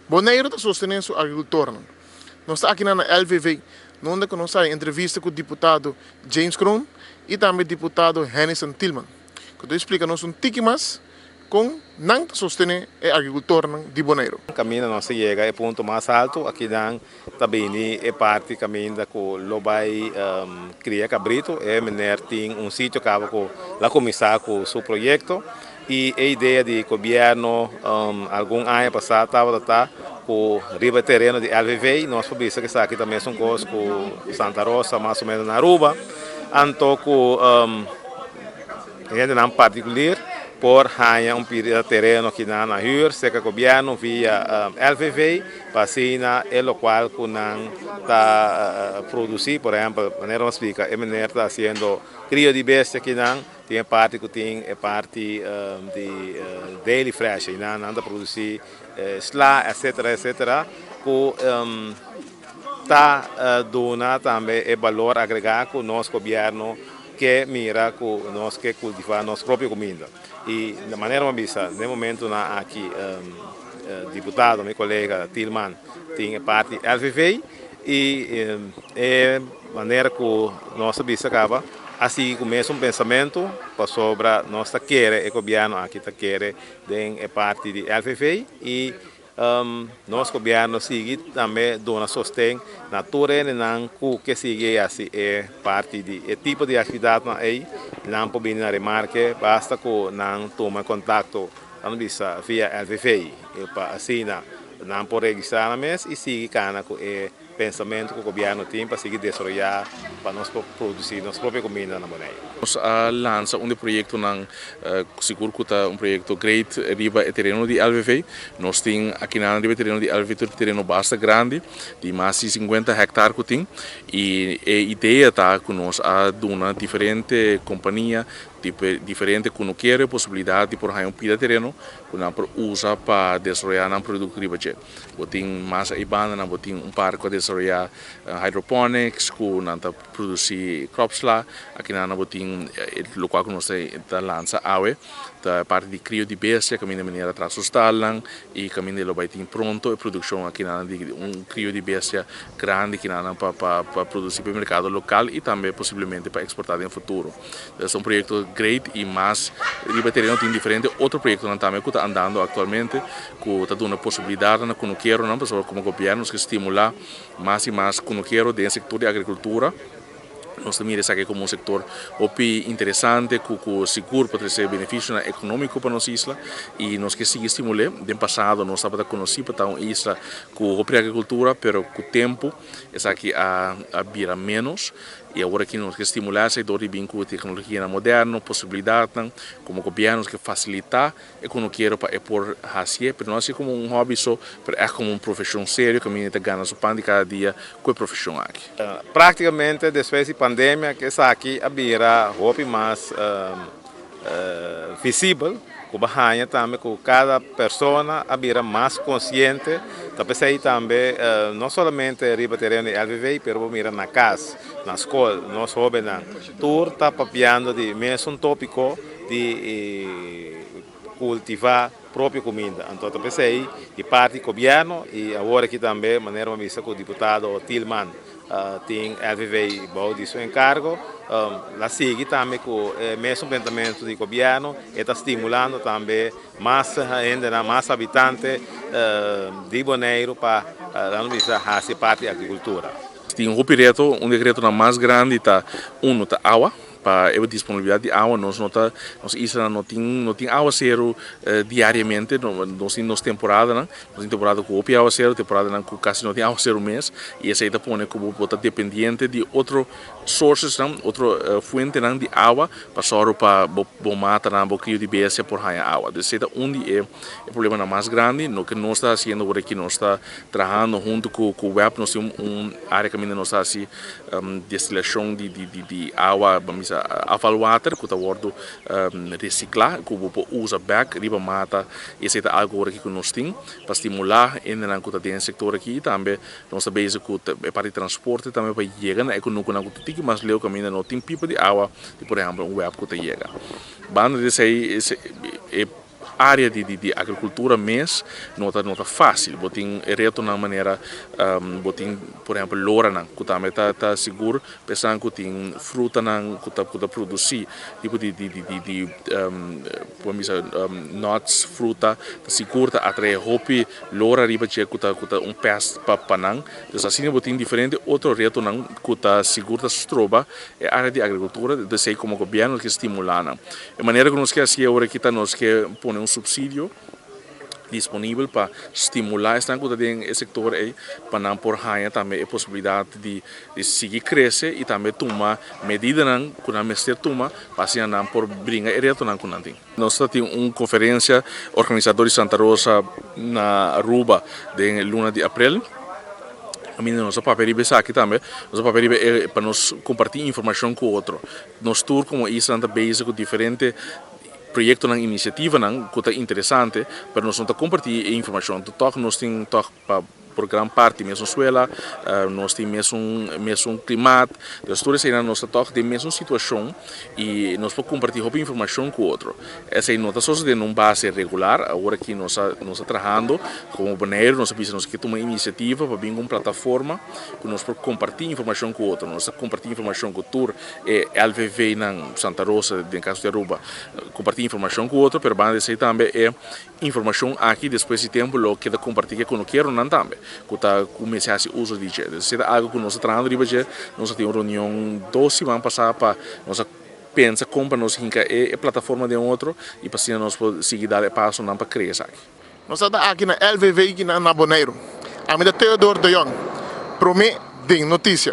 Boneiru ta sostené su agrikultornan. Nos ta akinan na LVV, unda ku nos a entrevista ku diputado James Kroon i tambe diputado Hennyson Thielman, ku ta splika nos un tiki mas kon nan ta sostené e agrikultornan di Boneiru. Kaminda nos a yega e punto mas altu, akinan ta bini e parti kaminda ku lo bai kria kabritu. E meneer tin un sitio kaba ku la kuminsá ku su proyekto i e idea di gobièrnu algun aña pasá tabata ta ku riba e tereno di LVV nos por bisa ku esaki ta mesun kos ku Santa Rosa mas o menos na Aruba, anto ku hendenan partikulir por haña un pida tereno kinan na hür serka gobièrnu via LVV pa asina e lokual ku nan ta produsí. Por ehèmpel, manera nos splika, e meneer ta hasiendo krio di bestia kinan, tin e parti ku tin e parti di Daily Fresh, einan nan ta produsí sla etcetera etcetera ku ta duna tambe e balor agregá ku nos gobièrnu ke mira ku nos ke kultivá nos propio kuminda. I na manera mi a bisa den momentunan aki diputado mi kolega Thielman tin e parti LVV i e manera ku nos a bisa kaba a sigui ku mesun pensamentu pasobra nos ta kere e gobièrnu aki ta kere den e parti di LVV i nos gobièrnu sigui tambe duna sosten na tur hendenan ku ke sigui hasi e parti di e tipo di aktividatnan ei. Nan por bini na remarke basta ku nan tuma kontakto, nan bisa via LVV, pa asina nan por registrá nan mes i sigui kana ku e pensamentu ku gobièrnu tin pa sigui desaroyá pa nos por produsí nos propio kuminda na Boneiru. Nos a lansa un di proyektonan sigur ku ta un proyekto great riba e tereno di LVV. Nos tin akinan riba e tereno di LVV tur tereno basta grandi di mas di 50 hèktar ku tin i e idea ta ku nos a duna diferente kompania diferente kunukero e posibilidat di por haña un pida tereno ku nan por usa pa desaroyá nan produkto riba dje. Bo tin mas ei bandanan bo tin un par ku a desaroyá hydroponics ku nan ta produsí kropsla. Akinan bo tin lokual ku nos ta lansa awe ta e parti di krio di bestia kaminda manera traha su stalnan i kaminda e lo bai tin pronto e produkshon akinan di un krio di bestia grandi kinan pa pa produsí pa e merkado lokal i tambe posiblemente pa eksportá den futuro. Esaki ta un proyekto great i mas riba e tereno tin diferente otro proyektonan tambe ku ta andando aktualmente ku ta duna posibilidatnan na kunukeronan pasobra komo gobièrnu nos ke stimulá mas i mas kunukero den e sektor di agrikultura. Nos ta mira esaki komo un sektor hopi interesante ku ku sigur por trese benefisionan ekonómiko pa nos isla i nos ke sigui stimul'é. Den pasado nos tabata konosí pa ta un isla ku hopi agrikultura pero ku tempu esaki a bira ménos. I awor aki nos ke stimulá esei dor di bin ku teknologianan moderno, posibilidatnan, komo gobièrnu nos ke fasilitá e kunukero pa e por hasié, pero no hasié komo un hòbi so, pero ègt komo un profeshon serio kaminda e ta gana su pan di kada dia ku e profeshon aki. Práktikamente despues di pandemia ku esaki a bira hopi mas visibel ku bo haña tambe ku kada persona a bira mas konsiente. Ta p'esei tambe no solamente riba tereno di LVV pero bo mira na kas, na skol, nos hóbennan tur ta papiando di mesun tópiko di kultivá propio kuminda. Anto ta p'esei di parti gobièrnu i awor aki tambe manera bo a bisa ku diputado Thielman tin LVV bou di su enkargo, la sigui tambe ku e mesun pensamentu di gobièrnu, e ta stimulando tambe mas hendenan, mas habitante di Boneiru pa nan bisa hasi parti di agrikultura. Tin hopi reto, un di e retonan mas grandi ta uno ta awa. Pa e disponibilidat di awa nos no ta, nos islanan no tin no tin awaseru diariamente, nos tin nos temporadanan, nos tin temporada ku hopi awaseru, temporadanan ku kasi no tin awaseru mes i esei ta pone ku bo ta dependiente di otro sourcesnan, otro fuentenan di awa pa sòru pa bo bo matanan, bo krio di bestia por haña awa. Dus esei ta un di e problemanan mas grandi. Loke nos ta hasiendo ora ki nos ta trahando huntu ku ku web nos tin un área kaminda nos ta hasi Destilashon di awa, ban bisa afvalwater ku ta wòrdu resiklá ku bo por usa bèk riba mata. Esei ta algu ora ku nos tin pa stimulá hendenan ku ta den e sektor aki i tambe nos ta bezig ku e parti di transporte tambe pa yega na e kunukunan ku ta tiki mas leu kaminda no tin pipa di awa di por ehèmpel un wèp ku ta yega. Banda di esei e. área di di agrikultura mes no ta no ta fásil. Bo tin e retonan manera bo tin por ehèmpel loranan ku tambe ta ta sigur p'esan ku tin frutanan ku ta ku ta produsí tipo di di di di por bisa nuts, fruta ta sigur ta atraé hopi lora riba dje ku ta ku ta un pèst pa pa nan. Dus asina bo tin diferente otro retonan ku ta sigur ta stroba e área di agrikultura, esei komo gobièrnu ke stimulá nan. E manera ku nos ke hasi awor aki ta nos ke pone un supsidio disponibel pa stimulá esnan ku ta den e sektor ei pa nan por haña tambe e posibilidat di sigui krese i tambe tuma medidanan ku nan mester tuma pa asina nan por bringa e retonan ku nan tin. Nos ta tin un konferensia organisá dor di Santa Rosa na Aruba den luna di aprel. Kaminda nos a papia riba esaki tambe, nos a papia riba e pa nos kompartí informashon ku otro. Nos tur komo islanan ta bezig ku diferente proyektonan, inisiativanan ku ta interesante, pero nos no ta kompartí e informashon. Tòg nos tin tòg pa por gran parti mesun suela, nos tin mesun mesun klimat, dus tur eseinan nos ta tòg den mesun situashon i nos por kompartí hopi informashon ku otro. Esei no ta sosodé na un base regular, awor aki nos a nos ta trahando komo Boneiru, nos a bisa nos ke tuma inisiativa pa bin ku un plataforma ku nos por kompartí informashon ku otro. Nos ta kompartí informashon ku tur e LVV-nan, Santa Rosa den kaso di Aruba, kompartí informashon ku otro, pero banda di esei tambe e informashon aki despues di tempu lo keda kompartí ku e kunukeronan tambe ku ta kuminsá hasi uso di dje. Esei ta algu ku nos ta trahando riba dje. Nos a tin un reunion dos siman pasá pa nos a pensa kon pa nos hinka e plataforma den otro i pa asina nos por sigui dal e pasonan pa krea esaki. Nos a ta aki na LVV na Boneiru. Ami ta Theodore de Jong. Promé den Notisia.